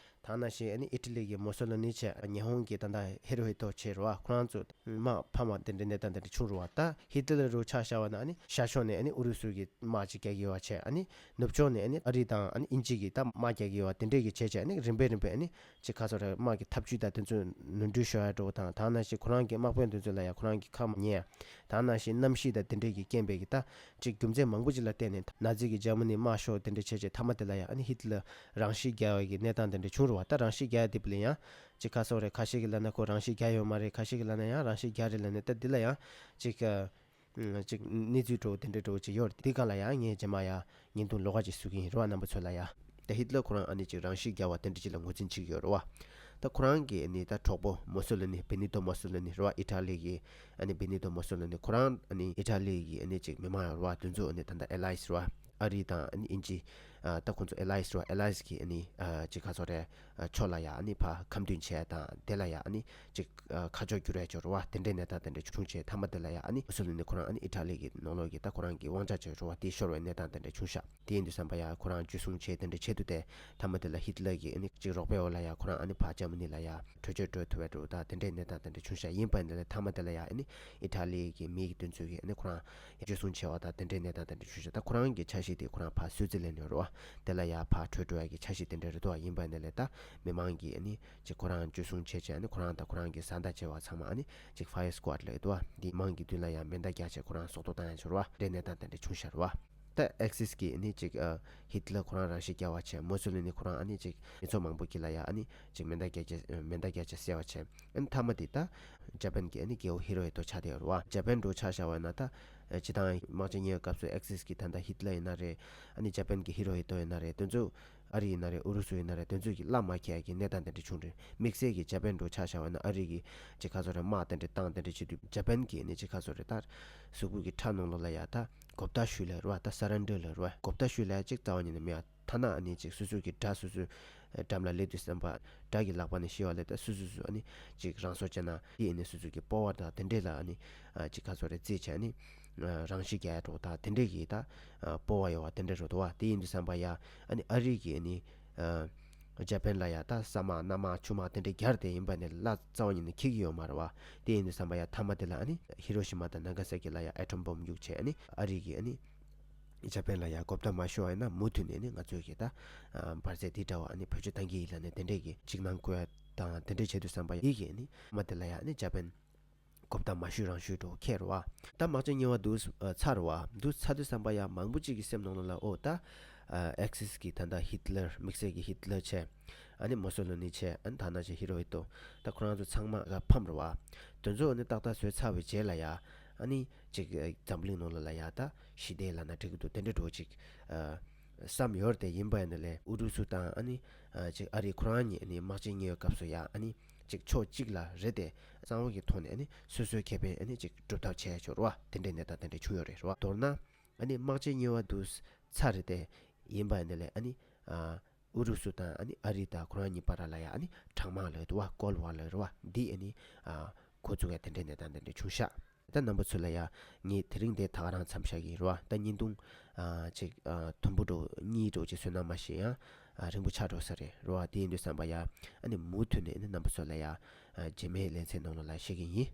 ད་ནང་བཞིན་ཨ་ནི་ཨི་ཊ་ལི་གི་མུ་སོ་ལི་ནི་བྱས། ཉི་ཧོང་གི་ད་ལྟ་ཧི་རོ་ཧི་ཏོ་བྱས་རེད་བ། ཁོ་རང་ཚོ་དམག་ཕམ་པ་དེ་འདྲའི་གནས་སྟངས་དེ་འདྲ་བྱུང་རེད་བ། ད་ཧི་ཏི་ལར་རུ་ཆ་བཞག་པ་ན་ཨ་ནི་ཤར་ཕྱོགས་ནས་ཨ་ནི་ཨུ་རུ་སུ་གི་དམག་ཅིག་རྒྱག་གི་ཡོད་པ་བྱས། ཨ་ནི་ནུབ་ཕྱོགས་ནས་ཨ་ནི་ཨ་རི་དང་ཨ་ནི་དབྱིན་ཇི་གི་ད་དམག་རྒྱག་གི་ཡོད་པ་དེ་འདྲས་ཀྱི་བྱས་བྱས་ཨ་ནི་རིམ་པས་རིམ་པས་ཨ་ནི་ཅིག་ག་ཚོད་རེད། དམག་གི་ཐབས་ཇུས་དང་དེ་ཚོ་ནོར་འཁྲུལ་ཤོར་ཡ་འགྲོ་བ་དང་། ད་ནང་བཞིན་ཁོ་རང་གི་དམག་དཔོན་དེ་ཚོ་ལ་ཡ་ཁོ་རང་གི་ཁ་མ་ཉན་ཡ། ད་ནང་བཞིན་གནམ་གཤིས་དང་དེ་འདྲས་ཀྱི་རྐྱེན་པས་ཀྱི་ད་ཅིག་རྒྱུ་མཚན་མང་པོ་ཅིག་ལ་བརྟེན་ནས་ནཱ་ཛི་གི་འཇར་མ་ནི་དམག་ཤོར་དེ་འདྲས་བྱས་བྱས་མཐའ་མ་དེ་ལ་ཡ་ཨ་ནི་ཧི་ཏི་ལར་རང་ཤི་རྒྱག་པའི་གི་གནས་སྟངས་དེ་འདྲས་བྱུང་རེད་བ། ད་རང་ཤི་རྒྱག་ཡ་དེ་བ་ལ་ཡང་ཅིག་ག་ཚོད་རེད། ཁ་ཤས་ཀྱིས་ལབ་ན་ཁོ་རང་ཤི་རྒྱག་ཡོད་མ་རེད། ཁ་ཤས་ཀྱིས་ལབ་ན་ཡང་རང་ཤི་རྒྱག་རེད་ལབ་ནས་ད་འདི་ལ་ཡང་ཅིག་ཅིག་གནས་ཚུལ་འདྲ་བོ་དེ་འདྲ་འདྲ་བོ་ཅིག་ཡོད་རེད། དེ་སྒང་ལ་ཡང་ངས་རྗེས་མ་ཡང་བརྙན་ཐུང་ལོགས་ཀ་ཅིག་བཟོ་གི་ཡིན་རེད་བ། རྣམ་པ་ཚོ་ལ་ཡང་། ད་ཧི་ཏི་ལར་ཁོ་རང་ཨ་ནི་ཅིག་རང་ཤི་རྒྱག་པ་དེ་འདྲ་ཅིག་ལ་ངོས་འཛིན་བྱེད་ཀྱི་ཡོད་རེད་བ། ད་ཁོ་རང་གི་ཨ་ནི་ད་གྲོགས་པོ་མུ་སོ་ལི་ནི། བེ་ནི་ཏོ་མུ་སོ་ལི་ནི་རེད་བ། ཨི་ཊ་ལི་གི་ཨ་ནི་བེ་ནི་ཏོ་མུ་སོ་ལི་ནི། ཁོ་རང་ཨ་ནི་ཨི་ཊ་ལི་གི་ཨ་ནི་ཅིག་མི་མང་ཡོད་རེད་བ། དེ་ཚོ་ཨ་ནི་ད་ལྟ་ཨེ་ལ་ཡེན་སི་རེད་བ། ཨ་རི་དང་ཨ་ནི་དབྱིན་ཇི། ཨ་ད་ཁོང་ཚོ་ཨེ་ལ་ཡེན་སི་རེད་བ། ཨེ་ལ་ཡེན་སི་གི་ཨ་ནི་ཨ་ཅིག་ག་ཚོད་རེད། ཨ་ཕྱོགས་ལ་ཡ་ཨ་ནི་ཕར་ཁ་མཐུན་བྱས་དང་། དེ་ལ་ཡ་ཨ་ནི་ཅིག་ཨ་ཁ་ཕྱོགས་བསྒྱུར་ཡ་ཅིག་ཡོད་རེད་བ། དེ་འདྲའི་གནས་སྟངས་དེ་འདྲ་བྱུང་བྱས་མཐའ་མ་དེ་ལ་ཡ་ཨ་ནི་མུ་སོ་ལི་ནི་ཁོ་རང་ཨ་ནི་ཨི་ཊ་ལི་གི་ནང་ལོགས་ཀྱི་ད་ཁོ་རང་གི་དབང་ཆ་ཅིག་ཡོད་རེད་བ། དེ་ཤོར་བའི་གནས་སྟངས་དེ་འདྲ་བྱུང་ཤག་དེ་ཡིན་དུས་ཙམ་པ་ཡ་ཁོ་རང་འཇུ་བཟུང་བྱས་དེ་འདྲ་བྱས་འདུག་སྟེ། མཐའ་མ་དེ་ལ་ཧི་ཏི་ལར་གྱི་ཨ་ནི་ཅིག་རོགས་པའི་འོག་ལ་ཡ་ཁོ་རང་ཨ་ནི་ཕར་འཇར་མ་ནི་ལ་ཡ་བྲོས་བྱོལ་འགྲོ་ཐུབ་པའི་འདྲ་བོ་ད་དེ་འདྲའི་གནས་སྟངས་དེ་འདྲ་བྱུང་ཤག་ཡིན་པ་ཡིན་ན་ལས་མཐའ་མ་དེ་ལ་ཡ་ཨ་ནི་ཨི་ཊ་ལི་གི་མི་གི་དེ་ཚོ་གིས་ཨ་ནི་ཁོ་རང་འཇུ་བཟུང་བྱས་པ་ད་དེ་འདྲའི་གནས་སྟངས་དེ་འདྲ་བྱུང་ཤག་ད་ཁོ་རང་གི་འཆར་གཞི་དེ་ཁོ་རང་ཕར་སུའི་ཙི་ལན་ཡོད་རེད་བ། དེ་ལ་ཡ་ཕར་བྲོས་འགྲོ་ཡ་གི་འཆར་གཞི་དེ་འདྲ་རེད་འདུག་བ། ཡིན་པ་ཡིན་ན་ལས་ད་མི་མང་གིས་ཨ་ནི་ཅིག་ཁོ་རང་འཇུ་བཟུང་བྱས་བྱས་ཨ་ནི་ཁོ་རང་དང་ཁོ་རང་གི་བཟའ་ཟླ་བྱས་པ་ཚང་མ་ཨ་ནི་ཅིག་ཕ་ཡར་སི་ཀོཌ་ལབ་ཡོད་འདུག་བ། འདི་མང་གི་མདུན་ལ་ཡ་མེ་མདའ་རྒྱག་བྱས་ཁོ་རང་སྲོག་ཐོག་བཏང་ཡ་ཅིག་ཡོད་རེད་བ། དེ་འདྲའི་གནས་སྟངས་དེ་འདྲ་བྱུང་ཤག་རེད་བ། ད་ཨེག་སིས་ཀྱིས་ཨ་ནི་ཅིག་ཨ་ཧི་ཏི་ལར་ཁོ་རང་རང་ཤི་རྒྱག་པ་བྱས། མུ་སོ་ལི་ནི་ཁོ་རང་ཨ་ནི་ཅིག་མི་ཚོགས་མང་པོ་དཀྱིལ་ལ་ཡ་ཨ་ནི་ཅིག་མེ་མདའ་རྒྱག་བྱས་མེ་མདའ་རྒྱག་བྱས་བསད་པ་བྱས། ཨ་ནི་མཐའ་མ་དེ་ད་ཇ་པན་གྱི་ཨ་ནི་རྒྱལ་པོ་ཧི་རོ་ཧི་ཏོ་ཆགས་བསྡད་ཡོད་རེད་བ། ཇ་པན་འདྲ་བོ་ཆ་བཞག་པ་ན་ད་ཨ་སྤྱིར་བཏང་དམག་ཆེན་གཉིས་པའི་སྐབས་སུ་ཨེག་སིས་ཀྱི་ད་ལྟ་ཧི་ཏི་ལར་ཡིན་ན་རེད། ཨ་ནི་ཇ་པན་གྱི་ཧི་རོ་ཧི་ཏོ་ཡིན་ན་རེད། དེ་ཚོ་ཨ་རི་ཡིན་ན་རེད། ཨུ་རུ་སུ་ཡིན་ན་རེད། དེ་ཚོ་གི་བླ་མ་ཁྱེར་ཡ་གི་གནས་སྟངས་དེ་འདྲ་བྱུང་རེད། དམིགས་བསལ་གྱི་ཇ་པན་འདྲ་བོ་ཆ་བཞག་པ་ན་ཨ་རི་གི་ཅིག་ག་ཚོད་རེད། དམག་དེ་འདྲ་བཏང་དེ་འདྲ་བྱེད་དུས་ཇ་པན་གྱི་ཨ་ནི་ཅིག་ག་ཚོད་རེད། ད་གཟུགས་པོ་གི་ཁྲག་ནང་ལོགས་ལ་ཡ་ད་གོ་བརྡ་ཞུ་ལབ་རེད་བ། ད་སར་རེན་ཌར་ལབ་རེད་བ། གོ་བརྡ་ཞུ་ལབ་ཡ་ཅིག་རྩ་བ་ཉིད་ནས་མེད་ཡ། ཐ་ན་ཨ་ནི་ཅིག་སོ་སོ་གི་དགྲ་སོ་སོའི་འགྲམ་ལ་སླེབས་དུས་ཙམ་པ་དགྲ་གི་ལག་པ་ནས་ཤི་བ་ལས་ད་སོ་སོ་སོ་ཨ་ནི་ཅིག་རང་སྲོག་བཅད་ན་དེ་ཨ་ནི་སོ་སོ་གི་སྤོབས་པ་དང་དེ་འདྲས་ལ་ཨ་ནི་ཨ་ཅིག་ག་ཚོད་རེད་བརྩིས་བྱས་ཨ་ནི་ཨ་རང་ཤི་རྒྱག་ཡ་འདྲ་བོ་དང་དེ་འདྲས་ཀྱི་ད་ཨ་སྤོབས་པ་ཡོད་པ་དེ་འདྲས་རེད་འདུག་བ། དེ་ཡིན་དུས་ཙམ་པ་ཡ་ཨ་ནི་ཨ་རི་གི་ཨ་ནི་ཨ་ཇ་པན་ལ་ཡ་ད་ས་དམག་གནམ་དམག་ཆུ་དམག་དེ་འདྲས་རྒྱག་དེ་ཡིན་པ་ནས་གླགས་རྩ་བ་ཉིད་ནས་འཁེལ་གྱི་ཡོད་མ་རེད་བ། དེ་ཡིན་དུས་ཙམ་པ་ཡ་མཐའ་མ་དེ་ལ་ཨ་ནི་ཧི་རོ་ཤི་མ་དང་ནཱ་ག་ས་ཀི་ལ་ཡ་ཨེ་ཊོམ་བོམ་གཡུགས་བྱས་ཨ་ནི་ཨ་རི་གི་ཨ་ནི་ཇ་པན་ལ་ཡ་གོ་བརྡ་མ་ཤོར་བ་ཡིན་ན་མུ་མཐུད་ནས་ནི་ང་ཚོས་ཀྱི་ད་ཨ་འབར་རྫས་འདི་འདྲ་བ་ཨ་ནི་བེད་སྤྱོད་གཏང་གི་ཡིན་ལབ་ནས་དེ་འདྲས་ཀྱི་ཅིག་གནང་དགོས་ཡ་དང་དེ་འདྲས་བྱེད་དུས་ཙམ་པ་ཡི་གེ་ནི་མ་དེ་ལ་ཡ་ནི་ཇ་པན་གོ་བརྡ་མ་ཤོད་རང་ཤོད་འགྲོ་ཁེལ་རེད་བ། ད་དམག་ཆེན་གཉིས་པ་འདུག་ཚར་རེད་བ། འདུག་ཚར་དུས་ཙམ་པ་ཡ་མང་པོ་ཅིག་གི་སེམས་ནང་ལོགས་ལ་ཨོ་ད་ཨ་ཨེག་སིས་ཀྱི་ད་ལྟ་ཧི་ཏི་ལར་དམིགས་བསལ་གྱི་ཧི་ཏི་ལར་བྱས། ཨ་ནི་མུ་སོ་ལི་ནི་བྱས། ཨ་ནི་ད་ནང་བཞིན་ཧི་རོ་ཧི་ཏོ། ད་ཁོ་རང་ཚོ་ཚང་མ་ཕམ་རེད་བ། དེ་ཚོ་ཨ་ནི་ཏག་ཏག་བཟོས་ཚར་བའི་རྗེས་ལ་ཡ་ཨ་ནི་ཅིག་འཛམ་གླིང་ནང་ལོགས་ལ་ཡ་ད་ཞི་བདེ་ལབ་ན་འགྲིག་གི་འདུག་དེ་འདྲ་འདྲ་བོ་ཅིག་ཨ་ བསམ་ཡོད་རེད་དེ། ཡིན་པ་ཡིན་ན་ལས་ཨུ་རུ་སུ་དང་ཨ་ནི་ཨ་ཅིག་ཨ་རི་ཁོ་རང་གཉིས་ཨ་ནི་དམག་ཆེན་གཉིས་པའི་སྐབས་སུ་ཡ་ཨ་ནི་ཅིག་ཕྱོགས་གཅིག་ལ་རེད་དེ། གསང་བ་གི་ཐོག་ནས་ཨ་ནི་སོ་སོའི་ཁེ་ཕན་ཨ་ནི་ཅིག་སྒྲུབ་ཐབས་བྱས་ཆོག་རེད་བ། དེ་འདྲའི་གནས་སྟངས་དེ་འདྲ་བྱུང་ཡོད་རེད་རེད་བ། མདོར་ན་ཨ་ནི་དམག་ཆེན་གཉིས་པ་དུས་ཚར་རེད་དེ། ཡིན་པ་ཡིན་ན་ལས་ཨ་ནི་ཨ་ཨུ་རུ་སུ་དང་ཨ་ནི་ཨ་རི་དང་ཁོ་རང་གཉིས་བར་ལ་ཡ་ཨ་ནི་གྲང་དམག་ལབ་ཀྱི་འདུག་བ། ཀོལ་ཌི་ཝར་ལབ་ཀྱི་རེད་བ། འདི་ཨ་ནི་ཨ་འགོ་བཙུགས་ཡ་དེ་འདྲའི་གནས་སྟངས་དེ་འདྲ་བྱུང་ཤག་ད་རྣམ་པ་ཚོ་ལ་ཡ་ངས་དེ་རིང་འདི་ད་ག་རང་མཚམས་བཞག་གི་རེད་བ། ད་བརྙན་ཐུང་ཨ་ཅིག་ཨ་དུམ་བུ་འདྲ་གཉིས་འདྲ་ཅིག་བཟོས་ན་མ་ཤེས་ཡང་ཨ་རིང་པོ་ཆགས་འགྲོ་ས་རེད་རེད་བ། དེ་ཡིན་དུས་ཙམ་པ་ཡ་ཨ་ནི་མུ་མཐུད་ནས་ཨ་ནི་རྣམ་པ་ཚོ་ལ་ཡ་ཨ་རྗེས་མའི་ལེ་ཚན་ནང་ལོགས་ལ་བཤད་ཀྱི་ཡིན།